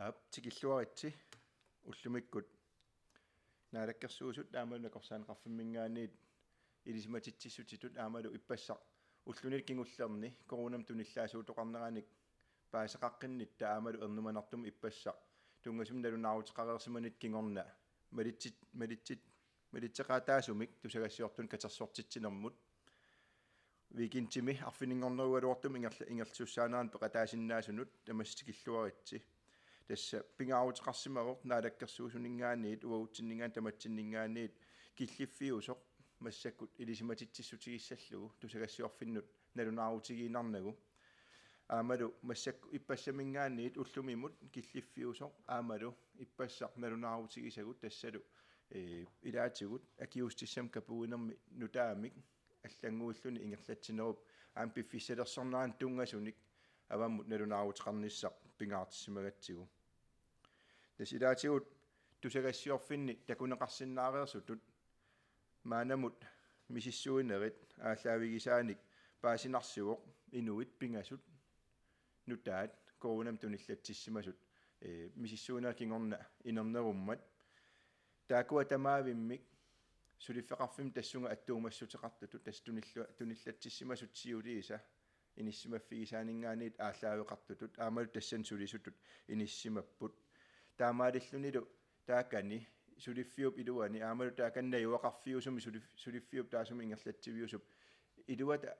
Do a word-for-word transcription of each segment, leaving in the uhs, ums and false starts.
Aap, tikilluaritsi. Ullumikkut Naalakkersuisut aammalu Nakorsaaneqarfimminngaanniit ilisimatitsissutitut aammalu ippassaq ulluni kingullerni coronamik tunillaasuutoqarneranik paaseqaqqinnitta aammalu ernumanartumik ippassaq tunngasumik nalunaaruteqareersimanit kingorna malitsit-, malitsit-, malitseqaataasumik tusagassiortunut katersortitsinermut weekendimi arfininngornerugaluartumik ingerla-, ingerlasussaanerannut peqataasinnaasunut tamassi tikilluaritsi. Tassa pingaaruteqarsimavoq Naalakkersuisuninngaanniit, uagutsinninngaanniit, tamatsinninngaanniit killiffiusoq massakkut ilisimatitsissutigissallugu tusagassiorfinnut nalunaarutigiinnarnagu. Aammalu massakkut ippassaminngaanniit ullumimut killiffiusoq aammalu ippassaq nalunaarutigisagut tassalu, ee, ilaatigut akiuussutissamik kapuuinermi nutaamik allannguilluni ingerlatsinerup aamma piffissalersornerannut tunngasunik avammut nalunaaruteqarnissaq pingaartissimagatsigu. Tassa ilaatigut tusagassiorfinni takuneqarsinnaareersutut maannamut misissuinerit aallaavigisaanik paasinarsivoq inuit pingasut nutaat coronamik tunillatsissimasut, ee, misissuinerit kingorna inernerummat. Taakkua tamaavimmik suliffeqarfimmik tassunga attuumassuteqartutut, tassa tunillu-, tunillatsissimasut siuliisa inissisimaffigisaaninngaanniit aallaaveqartutut aammalu tassani sulisutut inissisimapput. Taamaalillunilu taakani suliffiup iluani aammalu taakani najugaqarfiusumi sulif-, suliffiup taassuma ingerlatsiviusup iluata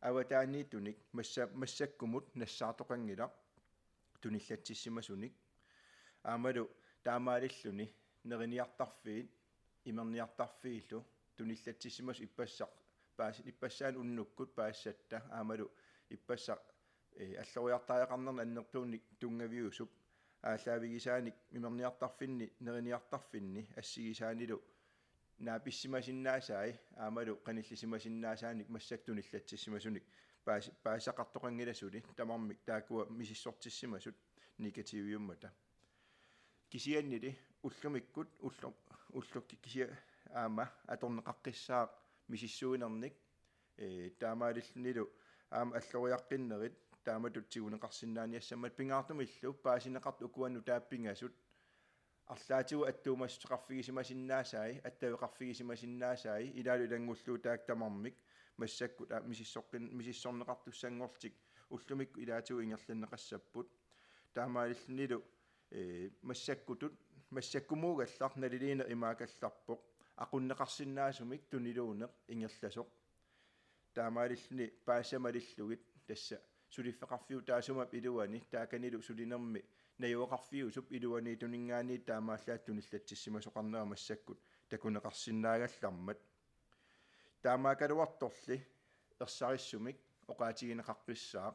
avataaniittunik massa-, massakkumut nassaartoqanngilaq tunillatsissimasunik. Aammalu taamaalilluni neriniartarfiit imerniartarfiillu tunillatsissimasut ippassaq paas-, ippassaani unnukkut paasissatta aammalu ippassaq, ee, alloriartariaqarnerni annertuunik tunngaviusup aallaavigisaanik imerniartarfinni neriniartarfinni assigisaanilu naapissimasinnaasai aammalu qanillisimasinnaasaannik massakkut tunillatsissimasunik paasi-, paasisaqartoqanngilaq suli tamarmik taakkua misissortissimasut negativiummata. Kisiannili ullumikkut ullu-, ullukkut kisia-, aamma atorneqaqqissaaq misissuinernik, ee, taamaalillunilu aamma alloriaqqinnerit taamatut tiguneqarsinnaaniassammata pingaartumillu paasineqartut ukua nutaat pingasut arlaatigut attuumassuteqarfigisimasinnaasai, attaveqarfigisimasinnaasai, ilaalu ilanngullugu taakku tamarmik massakkut, aa, misissoqqin-, misissorneqartussanngorlutik ullumikkut ilaatigut ingerlanneqassapput. Taamaalillunilu, ee, massakkutut, massakkumuugallaq naliliineq imaagallarpoq, aqunneqarsinnaasumik tuniluuneq ingerlasoq. Taamaalilluni paasisat malillugit tassa suliffeqarfiup taassuma iluani taakanilu sulinermi najugaqarfiusup iluaniittuninngaanniit taamaallaat tunillatsissimasoqarnera massakkut takuneqarsinnaagallarmat. Taamaakkaluartorli ersarissumik oqaatigineqaqqissaaq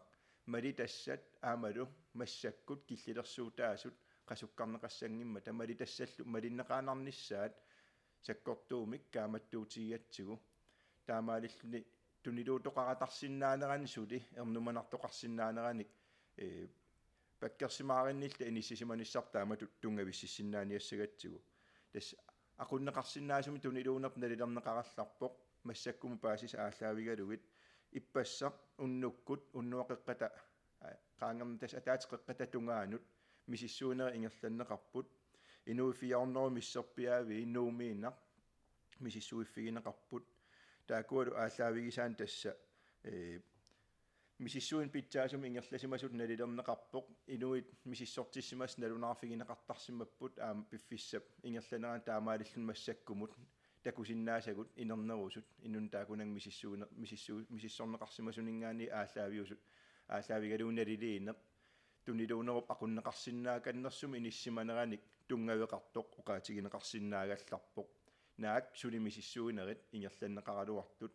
malitassat aammalu massakkut killilersuutaasut qasukkarneqassanngimmata malitassallu malinneqaannarnissaat sakkortuumik kaammattuutigigatsigu. Taamaalilluni tuniluutoqaratarsinnaanerani suli ernumanartoqarsinnaaneranik, ee, pakkersimaarinnilluta inissisimanissarput taamatut tunngavississinnaaniassagatsigu. Tassa aqunneqarsinnaasumik tuniluunerput nalilerneqarallarpoq massakkumut paasisat aallaavigalugit ippassaq unnukkut unnuap qeqqata, aa, qaangerneq tassa ataatsip qeqqata tungaanut misissuinerit ingerlanneqarput. Inuit fire hundrede misissorpiaavii Nuummiinnaq misissuiffigineqarput. Taakkualu aallaavigisaannik tassa, ee, misissuineq pitsaasumik ingerlasimasutut nalilerneqarpoq. Inuit misissortissimasut nalunaarfigineqartarsimapput aamma piffissap ingerlanerani taamaalilluni massakkumut takusinnaasagut inernerusut inunnut taakkunannga misissuine-, misissu-, misissorneqarsimasuninngaanniit aallaaviusut, aallaavigalugu naliliineq tuniluunerup aqunneqarsinnaakannersumik inissisimaneranik tunngaveqartoq oqaatigineqarsinnaagallarpoq. Naak suli misissuinerit ingerlanneqaraluartut.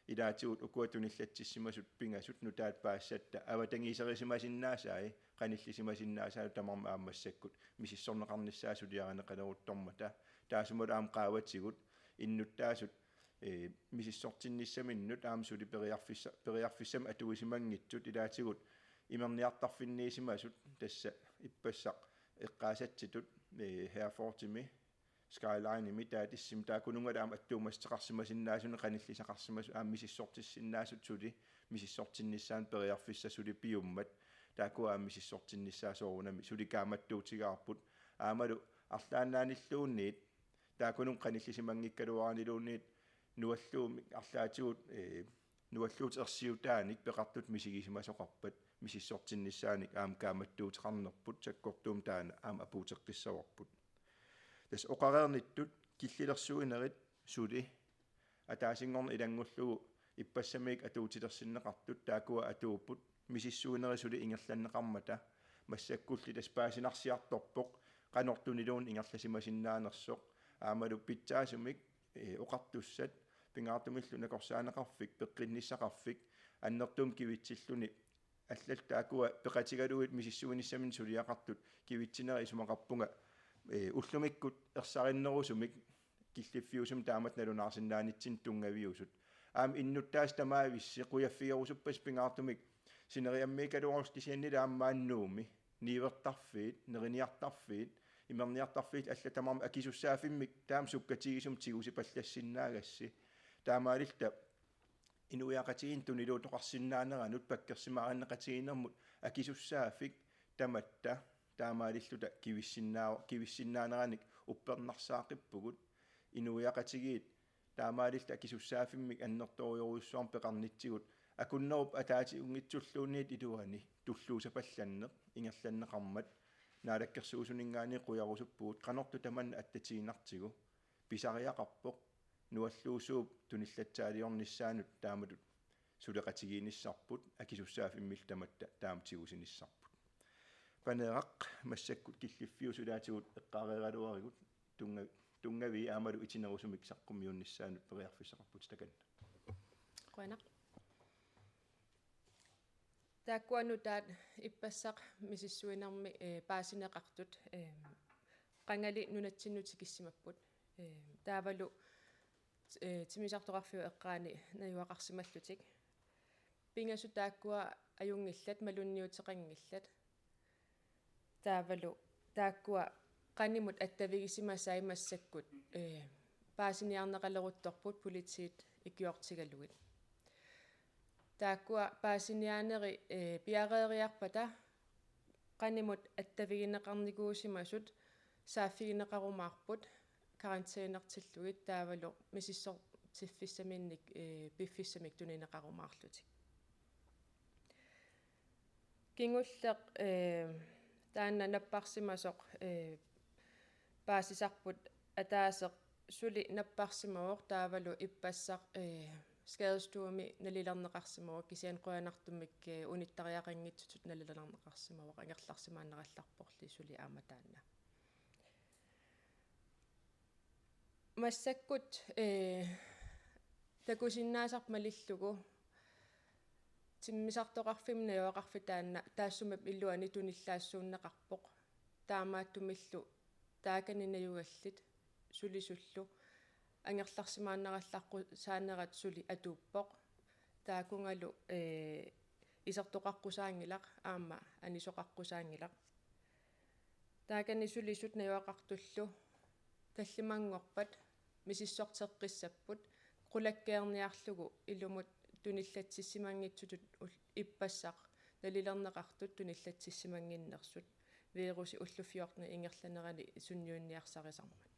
Ilaatigut ukua tunillatsissimasut pingasut nutaat paasissatta avatangiiserisimasinnaasaat, qanillisimasinnaasaat tamarmik aamma massakkut misissorneqarnissaat suliarineqaleruttormata. Taassumalu aamma qaavatigut innuttaasut, ee, misissortinnissaminnut aamma suli periarfissa-, periarfissamik atuisimanngitsut ilaatigut imerniartarfinniisimasut tassa ippassaq eqqaasatsitut, ee, Herforthimi, Skylinemi, Datisimi taakkununngalu aamma attuumassuteqarsimasinnaasunik qanillisaqarsimasut aamma misissortissinnaasut suli misissortinnissaannut periarfissaq suli piummat. Taakkua aamma misissortinnissaat soorunami suli kaammattuutigaarput. Aammalu arlaannaanilluunniit taakkununnga qanillisimanngikkaluaraniluunniit nualluumik arlaatigut, ee, nualluutit ersiutaanik peqartutut misigisimasoqarpat misissortinnissaanik aamma kaammattuuteqarnerput sakkortuumik taanna aamma apuuteqqissavarput. Tassa oqareernittut killilersuinerit suli ataasinngorneq ilanngullugu ippassamiit atuutilersinneqartut taakkua atuupput, misissuinerit suli ingerlanneqarmata massakkulli tassa paasinarsiartorpoq qanortuniluunniit ingerlasimasinnaanersoq aammalu pitsaasumik, ee, oqartussat pingaartumillu nakorsaaneqarfik, peqqinnissaqarfik, annertuumik kivitsilluni allallu taakkua peqatigalugit misissuinissaminnik suliaqartut kivitsinerit isumaqarpunga, ee, ullumikkut ersarinnerusumik killiffiusumik taamatut nalunaarsinnaanitsinnut tunngaviusut. Aamma innuttaasut tamaavissi qujaffigerusuppassi pingaartumik sineriammiikkaluarlusi kisiannili aamma maani Nuummi niuertarfiit, neriniartarfiit, imerniartarfiit allat tamarmik akisussaaffimmik taama sukkatigisumik tigusipallassinnaagassat. Taamaalilluta inuiaqatigiinnut tuniluutoqarsinnaaneranut pakkersimaarinneqatigiinnermut akisussaaffik tamatta taamaalilluta kivissinnaa-, kivissinnaaneranik uppernarsaaqqippugut. Inuiaqatigiit taamaalilluta akisussaaffimmik annertoorujussuarmik peqarnitsigut akunnerup ataatsiunngitsulluunniit iluani tulluussapallanneq ingerlanneqarmat naalakkersuisuninngaanniit qujarusuppugut qanortoq tamanna attatiinnartigu. Pisariaqarpoq nualluusuup tunillatsaaliornissaanut taamatut suleqatigiinnissarput, akisussaaffimmillu tamatta taama tigusinissarput. Paneeraq, massakkut killiffiusut ilaatigut eqqaareeraluarigut tunnga-, tunngavii aammalu itinerusumik saqqummiunnissaannut periarfissaqarputit takanna. Qujanaq. Taakkua nutaat ippassaq misissuinermi, ee, paasineqartut, ee, qangali nunatsinnut tikissimapput. Ee, taavalu, ee, timmisartoqarfiup eqqaani najugaqarsimallutik. Pingasut taakkua ajunngillat, malunniuteqanngillat. Taavalu taakkua qanimut attavigisimasai massakkut, ee, paasiniarneqaleruttorput politiit ikiortigalugit. Taakkua paasiniaaneri, ee, piareeriarpata qanimut attavigineqarnikuusimasut saaffigineqarumaarput karantænertillugit taavalu misissortiffissaminnik, ee, piffissamik tunineqarumaarlutik. Kingulleq, ee, taanna napparsimasoq, ee, paasisarput ataaseq suli napparsimavoq taavalu ippassaq, ee, skadestuemi nalilerneqarsimavoq kisianni qujanartumik, ee, unittariaqanngitsutut nalilerneqarsimavoq angerlarsimaannarallarporli suli aamma taanna. Massakkut, ee, takusinnaasarput malillugu timmisartoqarfimmi najugaqarfik taanna taassuma iluani tunillaassuunneqarpoq. Taamaattumillu taakani najugallit sulisullu angerlarsimaannarallarput saanerat suli atuuppoq. Taakungalu, ee, isertoqaqqusaanngilaq aamma anisoqaqqusaanngilaq. Taakani sulisut najugaqartullu tallimanngorpat misissorteqqissapput qulakkeerniarlugu ilumut tunillatsissimanngitsutut ul-, ippassaq nalilerneqartut tunillatsissimannginnersut virusi ullut fjorten ingerlanerani sunniunniarsarisarmat.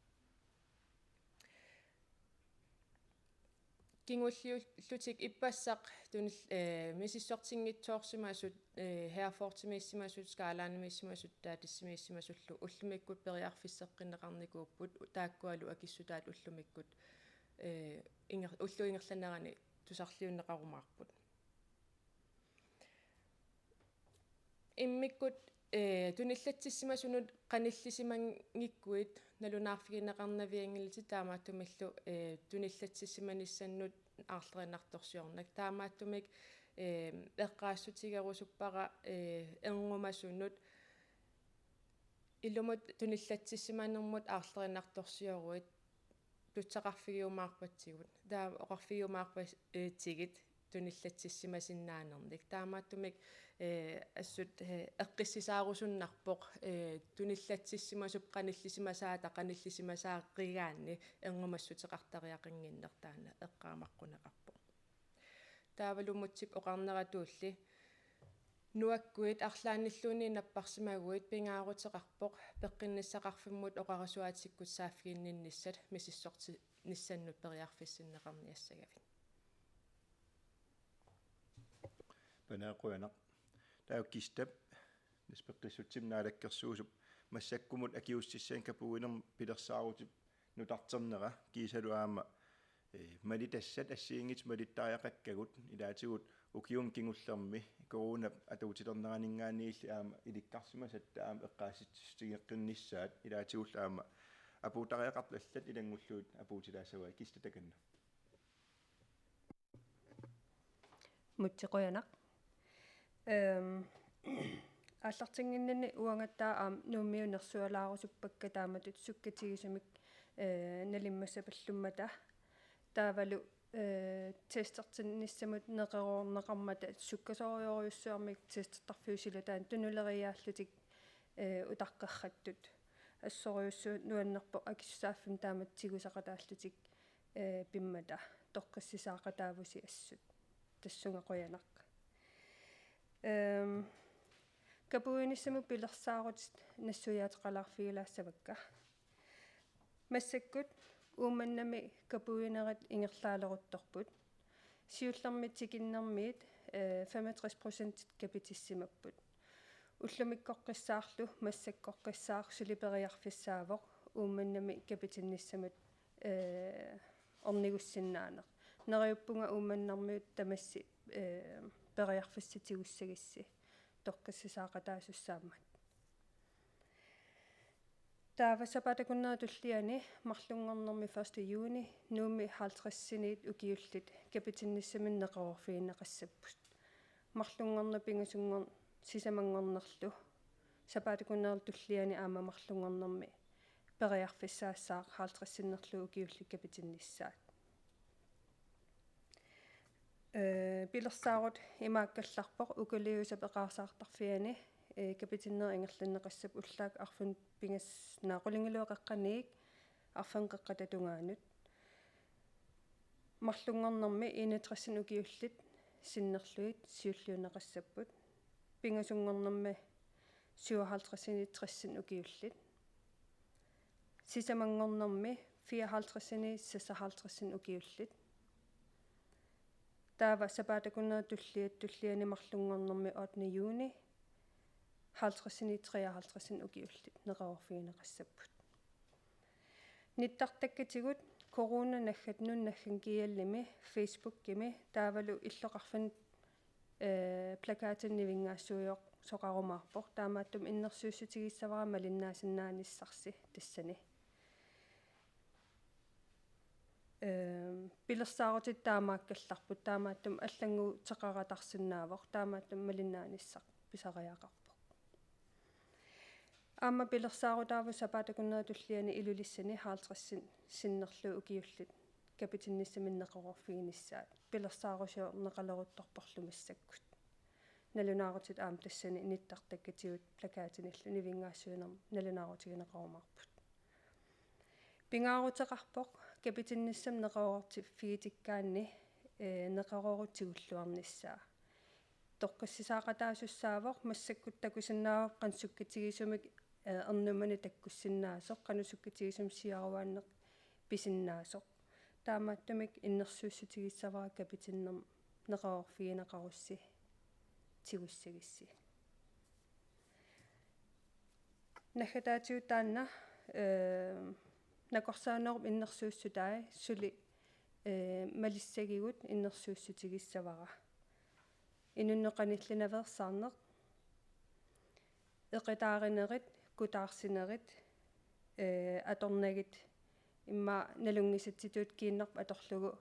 Kingulliullutik ippassaq tunil-, ee, misissortinngitsoorsimasut, ee, Herforthimiissimasut, Skalaanimiissimasut, Datisimiissimasullu ullumikkut periarfisseqqinneqarnikuupput, taakkualu akissutaat ullumikkut, ee, inger-, ullup ingerlanerani tusarliunneqarumaarput. Immikkut, ee, tunillatsissimasunut qanillisimanngikkuit nalunaarfigineqarnavianngilatit taamaattumillu, ee, tunillatsissimanissannut aarlerinartorsiornak. Taamaattumik, ee, eqqaassutigerusuppara, ee, erngumasunut ilumut tunillatsissimanermut aarlerinartorsioruit tussaqarfigiumaarpatsigut. Taava oqarfigiumaarpatsigit tunillatsissimasinnaanernik. Taamaattumik, ee, assut, ee, eqqissisaarusunnarpoq, ee, tunillatsissimasup qanillisimasaata qanillisimasaareeraanni erngumassuteqartariaqannginneq taanna eqqaamaqquneqarpoq. Taavalu Mutsip oqarneratuulli Nuakkuit arlaannilluunniit napparsimaguit pingaaruteqarpoq peqqinnissaqarfimmut oqarasuaatikkussaaffiginninnissat misissortinissannut periarfissinneqarniassagavit. Paneequjanaq. Taava Kistap, Naspeqqissutsimik Naalakkersuisup, massakkumut akiuussissanik kapuuinermik pilersaarutip nutarternera kiisalu aamma, eh, malitassat assigiinngitsut malittariaqakkagut ilaatigut ukiuni kingullermi corona atuutilerneraninngaanniilli aamma ilikkarsimasatta aamma eqqaasitsissutigeqqinnissaat ilaatigullu aamma apuuttariaqartut allat ilanngullugit apuutilaassavaat. Kista, takanna. Mutsi, qujanaq. Ehm, aallartinnginninni uangattaaq aamma Nuummiut nersualaarusuppakka taamatut sukkatigisumik, eh, nalimmassapallummata. Taavalu, eh, testertinnissamut neqeroorneqarmata sukkasoorujussuarmik testertarfiup silataanut tunuleriiaallutik, eh, utaqqersattut. Assorujussuaq nuannerpoq akisussaaffimmi taamatut tigusaqataallutik, eh, pimmata toqqissisaqataavusi assut. Tassunga qujanaq. Ehm, kapuuinissamut pilersaarutit nassuiaateqalaarfigilaassavakka. Massakkut Uummannami kapuuinerit ingerlaaleruttorput. Siullermik tikinnermiit, eh, femogtres procent kapitissimapput. Ullumikkoqqissaarlu massakkoqqissaaq suli periarfissaavoq Uummannami kapitinnissamut, eh, ornigussinnaaneq. Neriuppunga Uummannarmiut tamassi, eh, periarfissat tigussagissi toqqissisaqataasussaammat. Taava sapaatip akunneri tulliani marlunngornermi første juni Nuummi halvtredsiniit ukiullit kapitinnissamik neqeroorfigineqassapput. Marlunngorneq pingasunngor-, sisamanngornerlu sapaatip akunneri tulliani aamma marlunngornermi periarfissaassaaq halvtredsinnerlugu ukiullit kapitinnissaat. Eh, pilersaarutit imaakkallarpoq: ukaliusap eqaarsaartarfiani, eh, kapitinnerit ingerlanneqassapput ullaaq arfineq-pingas-, naa, qulingiluat qeqqaniit arfineq-qeqqata tungaanut. Marlunngornermi enogtresinik ukiullit sinnerlugit siulliunneqassapput. Pingasunngornermi syvoghalvtredsiniit tresinik ukiullit. Sisamanngornermi fireoghalvtredsiniit seksoghalvtredsiniit ukiullit. Taava sapaatip akunneri tulliat tulliani marlunngornermi ottende juni halvtredsiniit treoghalvtredsiniit ukiullit neqeroorfigineqassapput. Nittartakkatigut Corona naggat nunaggan gl-imi, Facebookimi taavalu illoqarfinni, eh, plakatini nivinngaassuisoqarumaarpoq. Taamaattumik innersuussutigissavara malinnaasinnaanissarsi tassani. Ehm, pilersaarutit taamaakkallarput, taamaattumik allannguuteqaratarsinnaavoq, taamaattumik malinnaanissaq pisariaqarpoq. Aamma pilersaarutaavoq sapaatip akunneri tulliani Ilulissani halvtredsit sinnerlugit ukiullit kapitinnissamik neqeroorfiginissaat. Pilersaarusiorneqaleruttorporlu massakkut. Nalunaarutit aamma tassani nittartakkatigut plakatinillu nivinngaassuinermi nalunaarutigineqarumaarput. Pingaaruteqarpoq kapitinnissamik neqeroortiffigitikkaanni, eh, neqeroorut tigulluarnissaa. Toqqissisaqataasussaavoq, massakkut takusinnaavoq qanoq sukkatigisumik, eh, ernumanik takkussinnaasoq, qanoq sukkatigisumik siaruaanneq pisinnaasoq. Taamaattumik innersuussutigissavara kapitinnermik neqeroorfigineqarussi tigussagissi. Naggataatigut taanna, eh, nakorsaanerup innersuussutai suli, eh, malissagigut innersuussutigissavara. Inunnut qanillinaveersaarneq, eqitaarinerit, kutaarsinerit, eh, atornagit, immaqa nalunngisatsitut kiinnarput atorlugu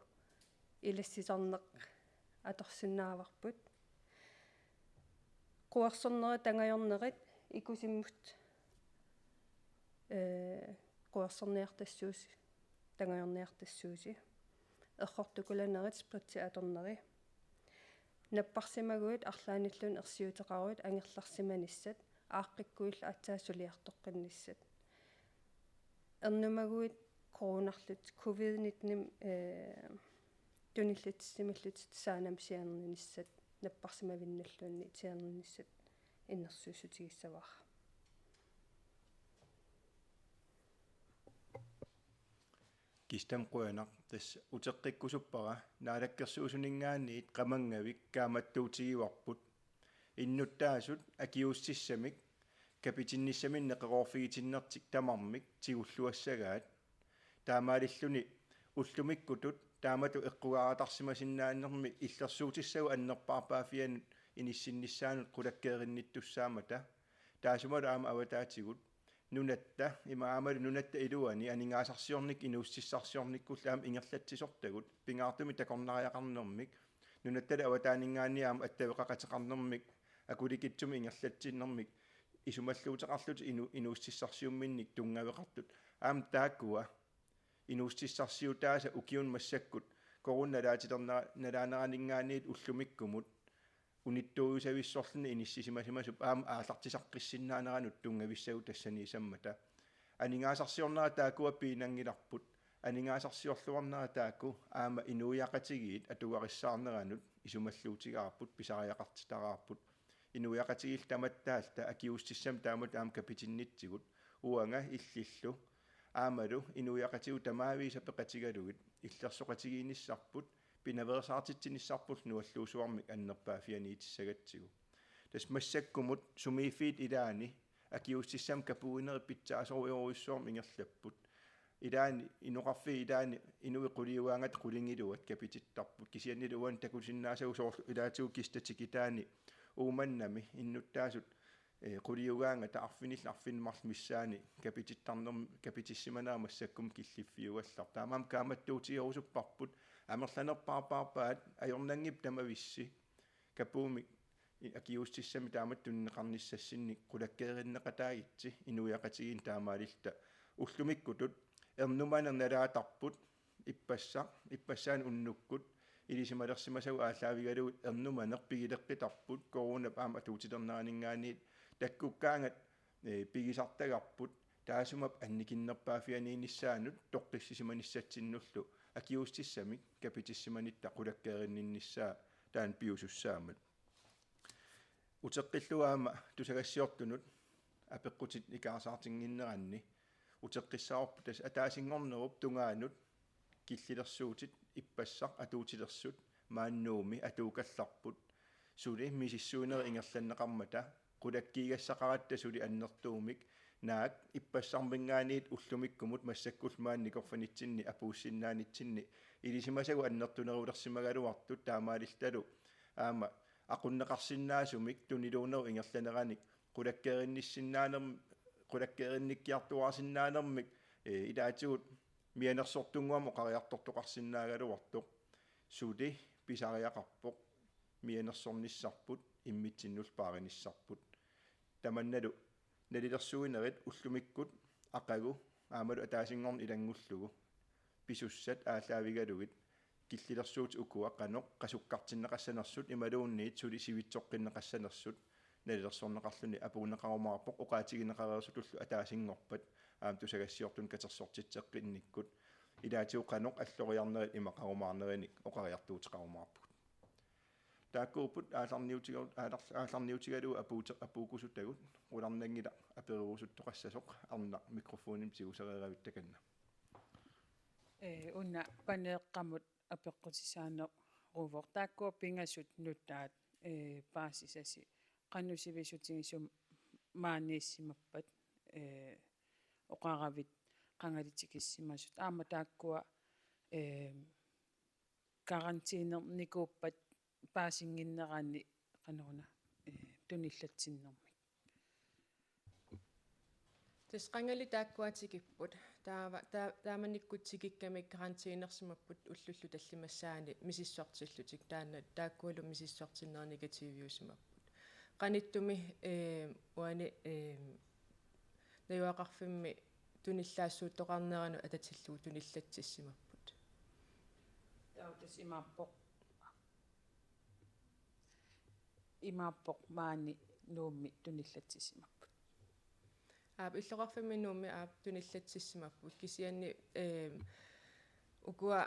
ilassisarneq atorsinnaavarput. Quersornerit, tangajornerit, ikusimmut, eh, quersorniartassuusi, tangajorniartassuusi. Errortukulanerit, spritsi atorneri. Napparsimaguit arlaannilluunniit ersiuteqaruit angerlarsimanissat, aaqqikkuillu aatsaat suliartoqqinnissat. Ernumaguit coronarlutit, covid nitten, eh, tunillatsimillutit saanamsiarninissat. napparsimavinnalluunniit siornanissat innersuussutigissavara. Kistam qujanaq, tassa uteqqikkusuppara, naalakkersuisuninngaanniit qamanngavik kaammattuutigivarput. Innuttaasut akiuussissamik kapitinnissaminnik neqeroorfigitinnertik tamarmik tigulluassagaat. Taamaalilluni ullumikkutut taamatut eqqugaartarsimasinnaanermi illersuutissagut annerpaarpaaffianut inissinnissaanut qulakkeerinnittussaammata. Taassumalu aamma avataatigut nunatta, ima aammalu nunatta iluani aningaasarsiornikkut inuussutissarsiornikkullu aamma ingerlatsisortagut, pingaartumik takornariaqarnermik, nunattalu avataaninngaanniit aamma attaveqaqateqarnermik, akulikitsumik ingerlatsinermik, isumalluuteqarlutik inu-, inuussutissarsiumminnik tunngaveqartut. Aamma taakkua inuussutissarsiutaasa ukiuni massakkut coronap nalaatilerna-, nalaaneraninngaanniit ullumikkumut unittuujusavissorluni inissisimasimasut aamma aallartisaqqissinnaaneranik tunngavissagut tassaniissammata. Aningaasarsiornerat taakkua piinanngilarput. Aningaasarsiorluarnerat taakku aamma inuiaqatigiit atugarissaarneranut isumalluutigaarput, pisariaqartitaraarput. Inuiaqatigiillu tamatta taalta akiuussissamik taamatut aamma kapitinnitsigut, uanga illillu aammalu inuiaqatigiit tamaavisa peqatigalugit illersoqatigiinnissarput, pinaveersaartitsinissarput nualluusuarmik annerpaaffianiitissagatsigu. Tassa massakkumut sumiiffiit ilaanni akiuussissamik kapuuinerit pitsaasorujorujussuarmik ingerlapput. Ilaanni inoqarfiit ilaanni inuit quliugaangata qulingiluat kapitittarput. Kisiannili uani takusinnaasagut soorlu ilaatigut Kista tikitaani Uummannami innuttaasut, eh, quliugaangata arfinillit arfineq-marluk missaanni kapitittarnerm-, kapitissimanera massakkut killiffiugallartoq. Taamaammat kaammattuutigerusupparput, amerlanerpaarpaat, ajornanngippat tamavissi. Kapuumik i-, akiuussissamik taamatut tunineqarnissassinnik qulakkeerinneqataagitsi inuiaqatigiinni taamaalilluta. Ullumikkutut ernumaneq nalaatarput, ippassaq, ippassaani unnukkut ilisimalersimasagut aallaavigalugit ernumaneq pigileqqitarput, coronap aamma atuutilerneraninngaanniit takkukkaangat, eh, pigisartagarput, taassuma annikinnerpaaffianiinnissaanut toqqissisimanissatsinnullu akiuussissamik kapitissimanitta qulakkeerinninnissaa taanna piusussaammat. Uteqqillugu aamma tusagassiortunut apeqqutit ikaarsaartinnginneranni uteqqissavarput tassa ataasinngornerup tungaanut killilersuutit ippassaq atuutilersut maani Nuummi atuukkallarput. Suli misissuinerit ingerlanneqarmata qulakkiigassaqaratta suli annertuumik, naak ippassarminngaanniit ullumikkumut massakkullu maani nikorfanitsinni apuussinnaanitsinni ilisimasagut annertunerulersimagaluartut, taamaalillutalu aamma aqunneqarsinnaasumik tuniluunerup ingerlaneranik qulakkeerinnissinnaanerm-, qulakkeerinnikkiartuaarsinnaanermik, eh, ilaatigut mianersortunnguamik oqariartortoqarsinnaagaluartoq. Suli pisariaqarpoq mianersornissarput immitsinnullu paarinissarput. Tamannalu nalilersuinerit ullumikkut aqagu aammalu ataasinngorneq ilanngullugu pisussat aallaavigalugit killilersuutit ukua qanoq qasukkartinneqassanersut imaluunniit suli sivitsoqqinneqassanersut nalilersorneqarluni apuunneqarumaarpoq, oqaatigineqareersutullu ataasinngorpat aamma tusagassiortunut katersortitseqqinnikkut ilaatigut qanoq alloriarnerit imaqarumaarnerinik oqariartuuteqarumaarpugut. Taakkuupput aallarniutiga-, aallar-, aallarniutigalugu apuute-, apuukkusutagut, qularnanngilaq apererusuttoqassasoq, arnaq mikrofonimik tigusareeravitta takanna. Ee, una paneeqqamut apeqqutissaanneruvoq. Taakkua pingasut nutaat, ee, paasisasi qanoq sivisutigisumik maaniissimappat, ee, oqaravit qangali tikissimasut. Aamma taakkua, ee, karantiinernikuuppat paasinnginneranni qanoruna, ee, tunillatsinnermik. Tassa qangali taakkua tikipput. Taava, taa-, taamanikkut tikikkamik karantiinersimapput ullullu tallimassaani misissortillutik. Taanna taakkualu misissortinnerat negativiusimapput. Qanittumi, ee, uani, ee, najugaqarfimmi tunillaassuuttoqarneranut atatillugu tunillatsissimapput. Taava tassa imaappoq, imaappoq maani Nuummi tunillatsissimapput. Aap, illoqarfimmi Nuummi aap tunillatsissimapput. Kisianni, eem, ukua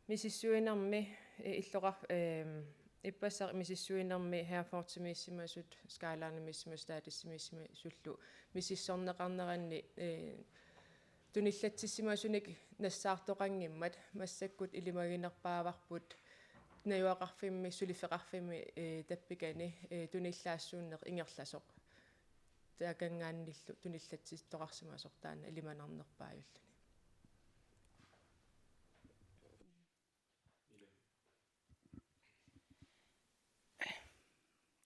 misissuinermi, ee, illoqar-, eem, ippassaq misissuinermi Herforthimiissimasut, Skylinemiissimasut, Statesimiissimasullu misissorneqarneranni, eh, tunillatsissimasunik nassaartoqanngimmat massakkut ilimaginerpaavarput najugaqarfimmi, suliffeqarfimmi, eh, tappikani, eh, tunillaassuunneq ingerlasoq. Taakanngaannillu tunillatsittoqarsimasoq taanna ilimanarnerpaajulluni.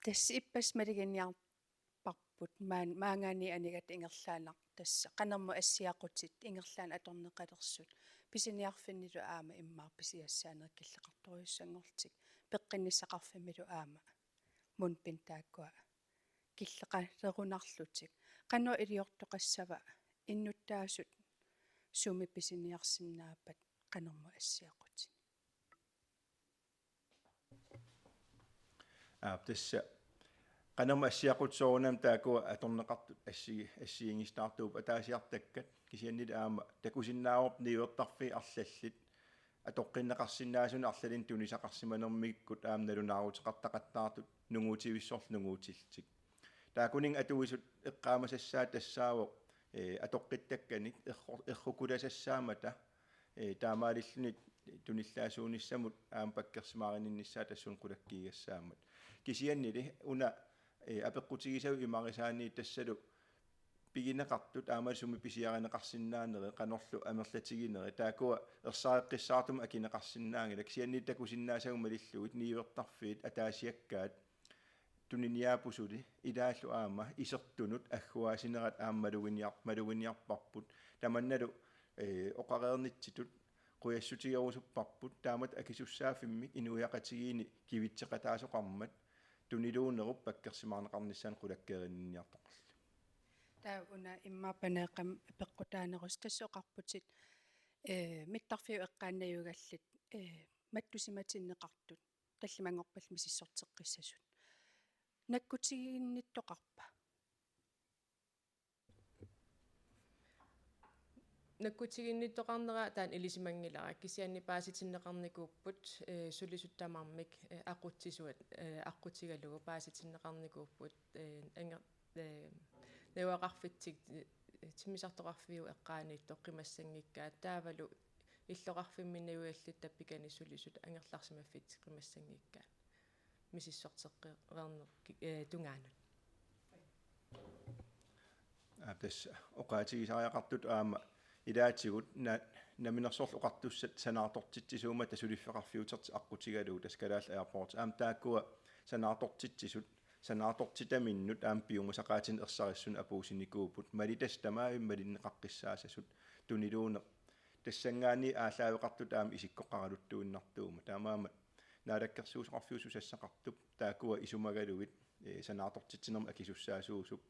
Tassa ippassaq maluginiarparput maan-, maanngaanniit anigata ingerlaannaq tassa qanormi assiaqutit ingerlaannaq atorneqalersut pisiniarfinnilu aamma immaqa pisiassaanerit killeqartorujussanngorlutik peqqinnissaqarfimmilu aamma mundbind taakkua killeqalerunarlutik. Qanoq iliortoqassava innuttaasut sumi pisiniarsinnaappat qanormi assiaqutit? Aap, tassa qanormi assiaqutit soorunami taakkua atorneqartut assi-, assigiinngisitaartuupput ataasiartakkat, kisiannili aamma takusinnaavarput niuertarfiit arlallit atoqqinneqarsinnaasunik arlalinnik tunisaqarsimanermikkut aamma nalunaaruteqartaqattaartut nunguutivissorlu nunguutillutik. Taakkuninnga atuisut eqqaamasassaat tassaavoq, eh, atoqqittakkanik erro-, errukulasassaammata, eh, taamaalilluni tunillaasuunissamut aamma pakkersimaarininnissaa tassuuna qulakkiigassaammat. Kisiannili una, eh, apeqqutigisavut imarisaanniit tassalu pigineqartut aamma sumi pisiarineqarsinnaaneri, qanorlu amerlatigineri, taakkua ersareqqissaartumik akineqarsinnaanngilaq, kisianni takusinnaasagut malillugit niuertarfiit ataasiakkaat tuniniaapput suli ilaallu aamma isertunut agguaasinerat aamma maluginiar-, maluginiarparput. Tamannalu, eh, oqareernitsitut qujassutigerusupparput, taamatut akisussaaffimmik inuiaqatigiinni kivitseqataasoqarmat tuniluunerup pakkersimaarneqarnissaanut qulakkeerinniartoqarluni. Taava una immaqa Paneeqqamut peqqutaanerusoq tassa oqarputit, eh, mittarfiup eqqaani najugallit, eh, mattusimatinneqartut tallimanngorpallu misissorteqqissasut. Nakkutiginnittoqarpa? Nakkutiginnittoqarnera taanna ilisimanngilara, kisianni paasitinneqarnikuupput, eh, sulisut tamarmik, eh, aqutsisuat, eh, aqqutigalugu paasitinneqarnikuupput, eh, anger-, eh, najugaqarfitsik, eh, timmisartoqarfiup eqqaaniittoq qimassanngikkaat, taavalu illoqarfimmi najugallit tappikani sulisut angerlarsimaffitsik qimassanngikkaat misissorteqqereernerup ki-, eh, tungaanut. Aap, tassa oqaatigisariaqartutut aamma ilaatigut na-, Namminersorlutik Oqartussat sanaartortitsisuummata suliffeqarfiutertik aqqutigalugu, tassa Kalaallit Airports. Aamma taakkua sanaartortitsisut sanaartortitaminnut aamma piumasaqaatinik ersarissunik apuussinikuupput. Malitassat tamarmik malinneqaqqissaassasut tuniluunneq tassanngaanniit aallaaveqartutut aamma isikkoqaraluttuinnartuummat. Taamaammat Naalakkersuisoqarfiup susassaqartup taakkua isumagaluit, eh, sanaartortitsinermut akisussaasuusup,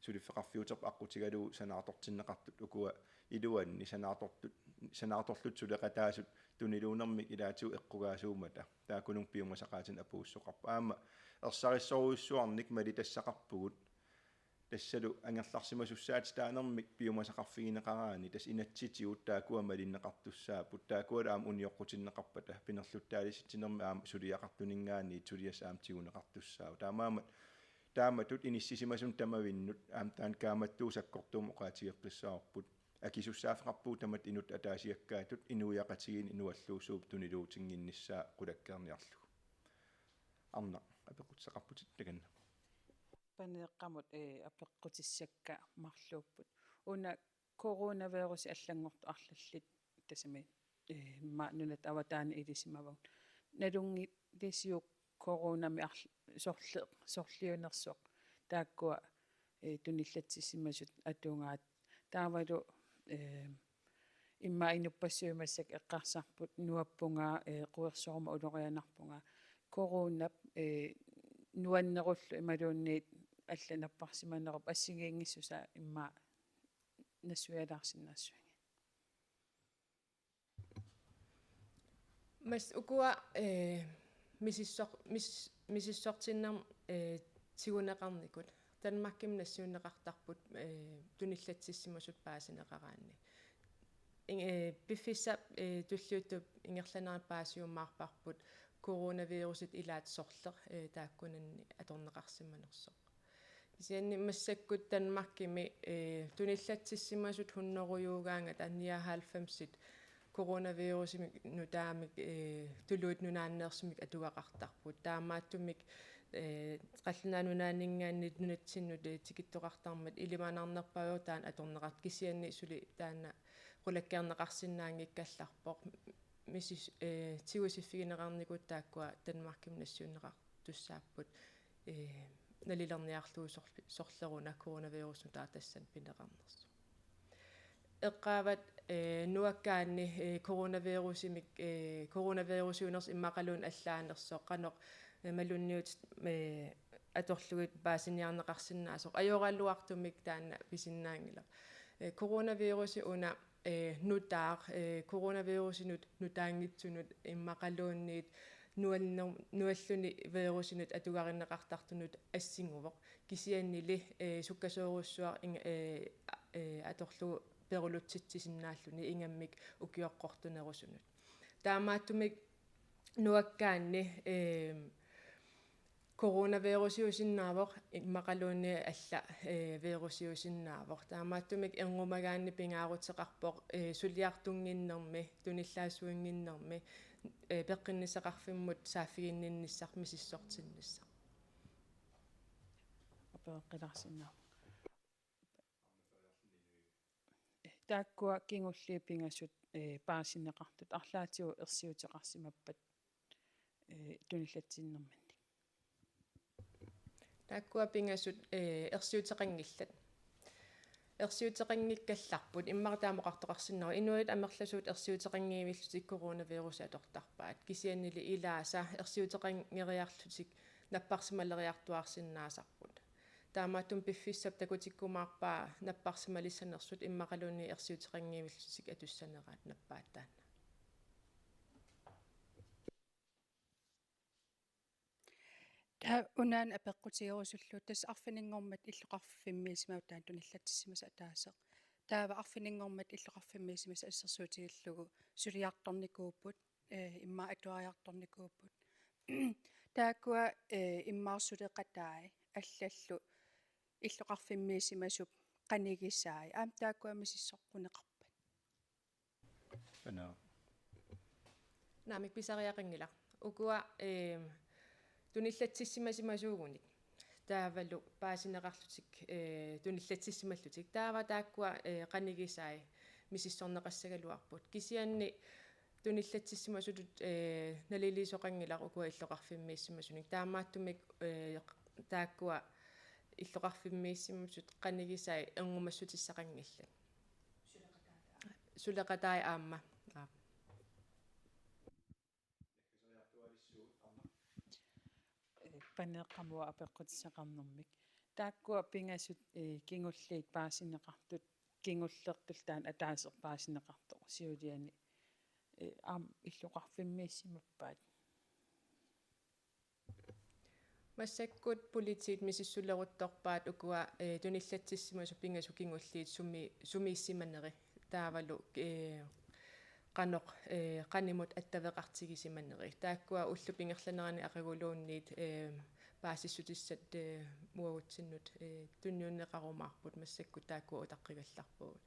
suliffeqarfiuterput aqqutigalugu sanaartortinneqartut ukua iluanni sanaartortut, sanaartorlutik suleqataasut tuniluunnermik ilaatigut eqqugaasuummata, taakkununnga piumasaqaatinik apuussoqarpoq. Aamma ersarissorujussuarnik malitassaqarpugut, tassalu angerlarsimasussaatitaanermik piumasaqarfigineqaraanni, tassa inatsisitigut taakkua malinneqartussaapput, taakkualu aamma unioqqutinneqarpata, pinerluttaalissitsinermi aamma suliaqartuninngaanniit suliassat aamma tiguneqartussaavoq. Taamaammat taamatut inissisimasunut tamavinnut aamma taanna kaammattuut sakkortuumik oqaatigeqqissavarput. Akisussaaffeqarpugut tamatta inuttut ataasiakkaatut inuiaqatigiinni inualluussuup tuniluutinnginnissaa qulakkeerniarlugu. Arnaq, apeqqutissaqarputit takanna. Paneeqqamut, eh, apeqqutissakka marluupput. Una coronavirusi allanngortoq arlallit tassami, eh, immaqa nunatta avataani ilisimavagut. Nalunngilisiuk coronami arl-, sorli-, sorliunersoq taakkua, eh, tunillatsissimasut atugaat. Taavalu, eh, immaqa inuppassuit massakkut eqqarsarput nuappunga, eh, quersoruma ulorianarpunga. Coronap, eh, nuannerullu imaluunniit allanut napparsimanerup assigiinngissusaa immaqa nassuialaarsinnaassuugit. Mas ukua, eh, misissor-, mis-, misissortinnermut, eh, tiguneqarnikut. Danmarkimi nassiunneqartarput, eh, tunillatsissimasut paasineqaraanni. Ing-, eh, piffissap, eh, tulliuttup ingerlanerani paasiumaarparput coronavirusit ilaat sorleq, eh, taakkunani atorneqarsimanersoq. Kisianni massakkut Danmarkimi, eh, tunillatsissimasut hunnorujuugaangata nioghalvfemsit coronavirusimik nutaamik, eh, tuluit nunaanneersumik atugaqartarput. Taamaattumik, eh, Qallunaat Nunaanninngaanniit nunatsinnut, eh, tikittoqartarmat ilimanarnerpaavoq taanna atorneqartoq, kisianni suli taanna qulakkeerneqarsinnaanngikkallarpoq. Misis-, eh, tigusiffigineqarnikut taakkua Danmarkimi nassiunneqartussaapput, eh, nalilerniarlugu sorl-, sorleruna coronavirus nutaaq tassani pineqarnersoq. Eqqaavat, eh, nuakkaanni, eh, coronavirusimik, eh, coronavirusiunersoq immaqaluunniit allaanersoq qanoq, eh, malunniutit, eh, atorlugit paasiniarneqarsinnaasoq ajoraluartumik taanna pisinnaanngilaq. Eh, coronavirusi una, eh, nutaaq, eh, coronavirusinut nutaanngitsunut immaqaluunniit nuanner-, nualluni virusinut atugarineqartartunut assinguvoq. Kisiannili, eh, sukkasoorujussuaq ing-, eh, a-, eh, atorlugu perulutsitsisinnaalluni ingammik ukioqqortunerusunut. Taamaattumik nuakkaanni, eh, coronavirusiusinnaavoq immaqaluunniit alla, eh, virusiusinnaavoq. Taamaattumik erngumagaanni pingaaruteqarpoq, eh, suliartunnginnermi, tunillaassuinnginnermi, eh, peqqinnissaqarfimmut saaffiginninnissaq misissortinnissaq. Apereqqilaarsinnaavoq. Taakkua kingulliit pingasut, eh, paasineqartut arlaatigut ersiuteqarsimappat, eh, tunillatsinnerminni. Taakkua pingasut, eh, ersiuteqanngillat. Ersiuteqanngikkallarput, immaqa taama oqartoqarsinnaavoq, inuit amerlasuut ersiuteqanngivillutik coronavirusi atortarpaat. Kisiannili ilaasa ersiuteqanngeriarlutik napparsimaleriartuaarsinnaasarput. Taamaattumik piffissap takutikkumaarpaa napparsimalissanersut immaqaluunniit ersiuteqanngivillutik atussaneraat nappaat taanna. Taava unaana apeqqutigerusullugu, tassa arfininngormat illoqarfimmiissimasoq taanna tunillatsissimasoq ataaseq. Taava arfininngormat illoqarfimmiissimasoq assersuutigalugu suliartornikuupput, eh, immaqa atuariartornikuupput. Taakkua, eh, immaqa suleqatai allallu illoqarfimmiissimasup qanigisai. Aamma taakkua misissoqquneqarpat. Ana. Naamik, pisariaqanngilaq. Ukua, eh, tunillatsissimasimasuugunik. Taavalu paasineqarlutik, eh, tunillatsissimallutik. Taava taakkua, eh, qanigisai misissorneqassagaluarput. Kisianni tunillatsissimasutut, eh, naliliisoqanngilaq ukua illoqarfimmiissimasunik. Taamaattumik, eh, taakkua illoqarfimmiissimasut qanigisai ernumassutissaqanngillat. Suleqatai aamma. Aap. Paneeqqamua apeqqutissaqarnermik. Taakkua pingasut, eh, kingulliit paasineqartut, kingullertullu taanna ataaseq paasineqartoq siuliani, eh, aamma illoqarfimmiissimappat? Massakkut politiit misissuleruttorpaat ukua, eh, tunillatsissimasut pingasut kingulliit sumi-, sumiissimaneri taavalu, eh, qanoq, eh, qanimut attaveqartigisimaneri. Taakkua ullup ingerlanerani aqaguluunniit, eh, paasissutissat, eh, uagutsinnut, eh, tunniunneqarumaarput, massakkut taakkua utaqqigallarpugut.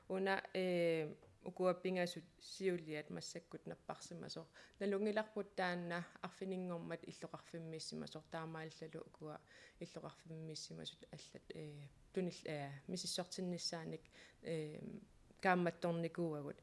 Una, eh, ukua pingasut siuliat massakkut napparsimasoq. Nalunngilarput taanna arfininngormat illoqarfimmiissimasoq, taamaallalu ukua illoqarfimmiissimasut allat, eh, tunil-, eh, misissortinnissaanik, eh, kaammattornikuuagut.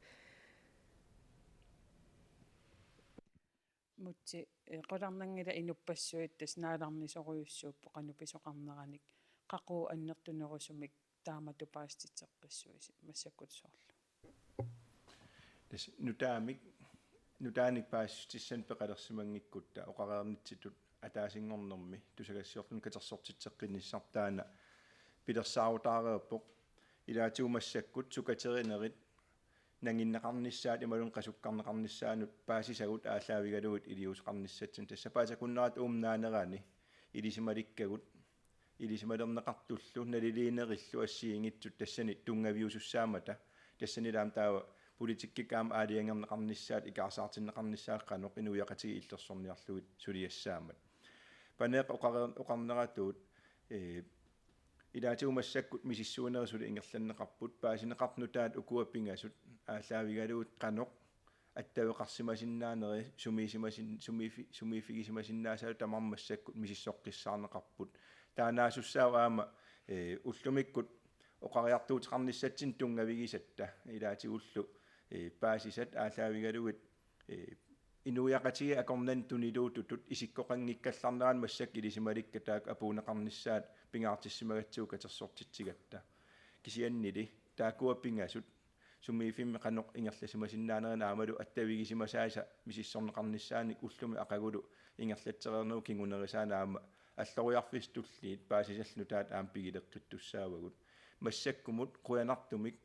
Mutsi, eh, qularnanngilaq inuppassuit tassa naalarnisorujussuupput qanoq pisoqarneranik, qaqugu annertunerusumik taamatut paasititseqqissuisi massakkut soorlu? Tassa nutaamik, nutaanik paasissutissanik peqalersimanngikkutta oqareernitsitut ataasinngornermi tusagassiorluni katersortitseqqinnissaq taanna pilersaarutaareerpoq. Ilaatigut massakkut sukaterinerit nanginneqarnissaat imaluunniit qasukkarneqarnissaannut paasisagut aallaavigalugit iliuuseqarnissatsinnik. Tassa sapaatip akunnerata uuma naanerani ilisimalikkagut, ilisimalerneqartullu naliliinerillu assigiinngitsut tassani tunngaviusussaammata, tassanilu aamma taava politikkikkut aamma aalajangerneqarnissaat, ikaarsaartinneqarnissaat qanoq inuiaqatigiit illersorniarlugit suliassaammat. Paneeq oqare-, oqarneratuut, ee, ilaatigut massakkut misissuinerit suli ingerlanneqarput, paasineqartut nutaat ukua pingasut aallaavigalugit qanoq attaveqarsimasinnaaneri, sumiissimasin-, sumiiffi-, sumiiffigisimasinnaasat tamarmik massakkut misissoqqissaarneqarput. Taannaasussaavoq aamma, ee, ullumikkut oqariartuuteqarnissatsinnut tunngavigisatta ilaatigullu, ee, paasisat aallaavigalugit, ee, inuiaqatigiit akornanni tuniluututut isikkoqanngikkallarneranut massakkut ilisimalikka taakku apuunneqarnissaat pingaartissimagatsigu katersortitsigatta. Kisiannili taakkua pingasut sumiiffimmi qanoq ingerlasimasinnaanerini aammalu attavigisimasaasa misissorneqarnissaanik ullumi aqagulu ingerlatsereernerup kingunerisaanik aamma alloriarfissat tulliit paasisallu nutaat aamma pigileqqittussaavagut. Massakkumut qujanartumik,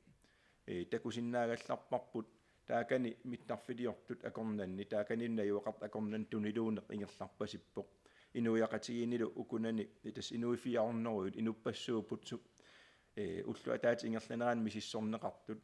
ee, takusinnaagallarparput taakani mittarfiliortut akornanni, taakani najugaqartut akornanni tuniluuneq ingerlarpasippoq. Inuiaqatigiinnilu ukunani, tassa inuit fire hundrede, inuppassuupput su-, ee, ullut ataatsip ingerlanerani misissorneqartut.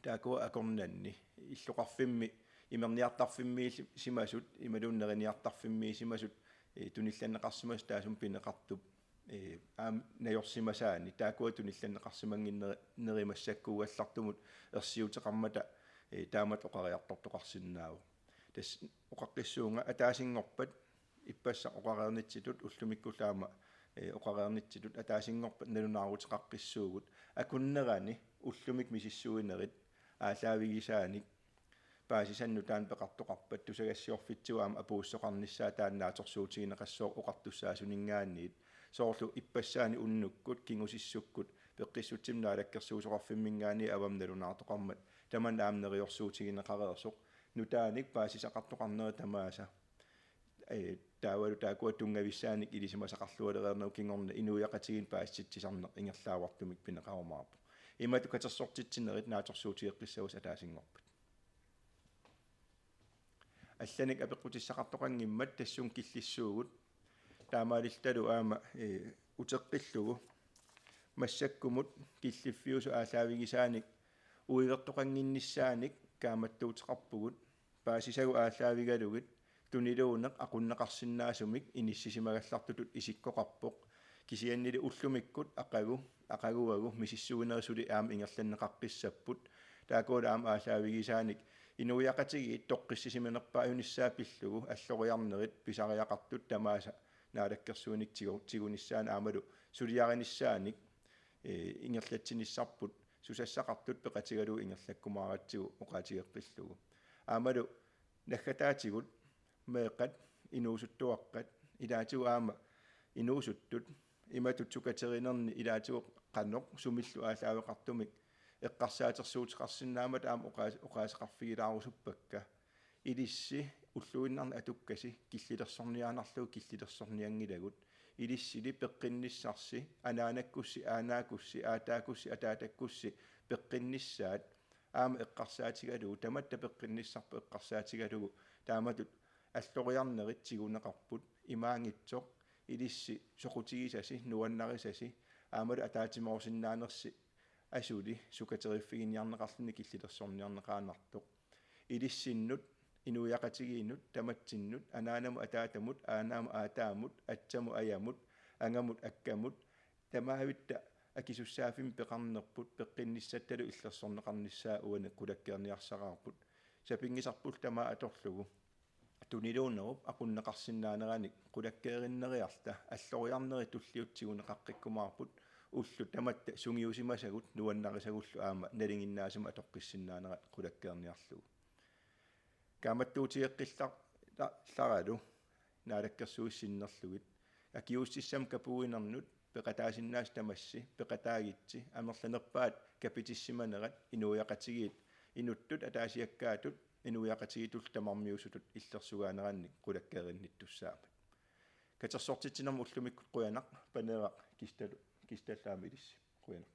Taakkua akornanni illoqarfimmi imerniartarfimmiisimasut imaluunniit neriniartarfimmiisimasut, ee, tunillanneqarsimasut taassuma pineqartup, ee, aamma najorsimasaanni taakkua tunillanneqarsimannginneri-, neri massakkuugallartumut ersiuteqarmata, ee, taamatut oqariartortoqarsinnaavoq. Tassa oqaqqissuunga ataasinngorpat ippassaq oqareernitsitut ullumikkullu aamma, ee, oqareernitsitut ataasinngorpat nalunaaruteqaqqissuugut. Akunnerani ullumikkut misissuinerit aallaavigisaanik paasisannik nutaanik peqartoqarpat tusagassiorfitsigut aamma apuussoqarnissaa taanna naatsorsuutigineqassooq oqartussaasuninngaanniit. Soorlu ippassaanik unnukkut, kingusissukkut, peqqissutsimut naalakkersuisoqarfimminngaanniit avammut nalunaartoqarmat tamanna aamma neriorsuutigineqareersoq. Nutaanik paasisaqartoqarnerit tamaasa, ee, taavalu taakkua tunngavissaanik ilisimasaqarlualereernerup kingorna inuiaqatigiinni paasititsisarneq ingerlaavartumik pineqarumaarpoq. Imatut katersortitsinerit naatsorsuutigeqqissagussi ataasinngorpat. Allanik apeqqutissaqartoqanngimmat tassunga killissuugut. Taamaalillutalu aamma, ee, uteqqillugu massakkumut killiffiusut aallaavigisaanik uivertoqannginnissaanik kaammattuuteqarpugut. Paasisagut aallaavigalugit tuniluuneq aqunneqarsinnaasumik inissisimagallartutut isikkoqarpoq. Kisiannili ullumikkut aqagu, aqaguagu misissuinerit suli aamma ingerlanneqaqqissapput. Taakkualu aamma aallaavigisaanik inuiaqatigiit toqqissisimanerpaajunissaat pillugu alloriarnerit pisariaqartut tamaasa naalakkersuinikkut tigu-, tigunissaannik aammalu suliarinissaanik, ee, ingerlatsinissarput susassaqartut peqatigalugu ingerlakkumaaratsigu oqaatigeqqillugu. Aammalu naggataatigut meeqqat inuusuttuaqqat ilaatigut aamma inuusuttut imatut sukaterinerni ilaatigut qanoq sumillu aallaaveqartumik eqqarsaatersuuteqarsinnaammat aamma oqaas-, oqaaseqarfigilaarusuppakka. Ilissi ulluinnarni atukkasi killilersorniaannarlugu killilersornianngilagut. Ilissili peqqinnissarsi, anaanakkussi, aanaakkussi, aataakkussi, ataatakkussi peqqinnissaat aamma eqqarsaatigalugu, tamatta peqqinnissarput eqqarsaatigalugu, taamatut alloriarnerit tiguneqarput, imaanngitsoq ilissi soqutigisasi, nuannarisasi, aammalu ataatsimoorsinnaanersi asuli sukateriffiginiarneqarluni killilersorniarneqaannartoq. Ilissinnut, inuiaqatigiinnut, tamatsinnut, anaanamut ataatamut, aanaamut aataamut, atsamut ajamut, angamut akkamut, tamaavitta akisussaaffimmik peqarnerput peqqinnissattalu illersorneqarnissaa uani qulakkeerniarsaraarput. Sapinngisarpullu tamaat atorlugu tuniluunerup aqunneqarsinnaaneranik qulakkeerinneriarluta alloriarnerit tulliuttut tiguneqaqqikkumaarput, ullut tamatta sungiusimasagut nuannarisagullu aamma nalinginnaasumik atoqqissinnaanerat qulakkeerniarlugu. Kaammattuutigeqqilla-, la-, -laralu Naalakkersuisut sinnerlugit. Akiuussutissat kapuuinernut peqataasinnaasut tamassi, peqataagitsi, amerlanerpaat kapitissimanerat inuiaqatigiit inuttut ataasiakkaatut inuiaqatigiittullu tamarmiusutut illersugaanerannik qulakkeerinnittussaammat. Katersortitsinermut ullumikkut qujanaq, Paneeraq Kista-, Kistalu aamma ilissi. Qujanaq.